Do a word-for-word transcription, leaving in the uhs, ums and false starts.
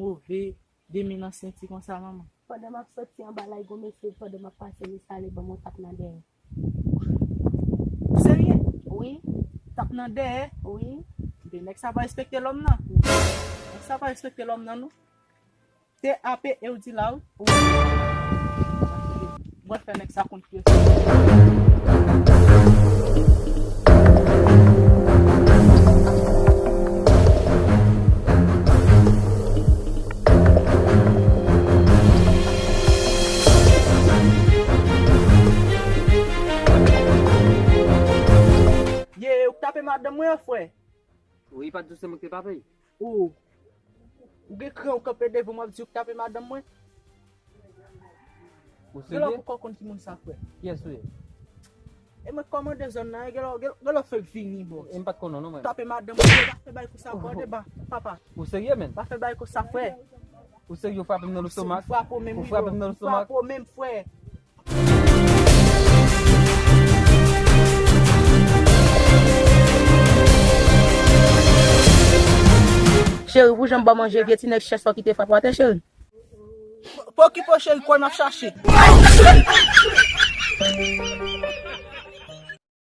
Sove de men nan senti konsa, manman. Pandan m ap soti anba la, gon mesye pandan m ap pase li sale ban m yon tap nan dèyè. Ou serye? Wi. Tap nan dèyè? Wi. Ebyen, nèg sa pa respekte lòm nan. Nèg sa pa respekte lòm nan, non. T A P E ou di la, wi. Wi. Mwen fè nèg sa konn pyès. Ye, ou k tape madanm mwen an, frè? Wi, pa di se mwen ki te tape. Ou, ou gen kran ou kanpe devan m w ap di ou k tape madanm mwen? Ou serye? Gen lè ou poko konn ki moun sa, frè. Kiyès ou ye? E mwen k kòmande zòn nan, gen lè, gen lè, gen lè w fèk vini, bòs. E m pa t konn non, non, mwen. Tape madanm mwen, pa fè bagay konsa, frè, de ba, papa. Ou serye, menn? Pa fè bagay konsa, frè. Ou serye, ou frape m nan lestomak? Ou frape w menm, wi, bro. Ou frape m nan lestomak? Ou frape w menm, frè. Cheri, pou jan m ba w manje, vye ti nèg chèch sa w kite frape w atè, cheri. Pa okipe w, cheri, kò n ap chache.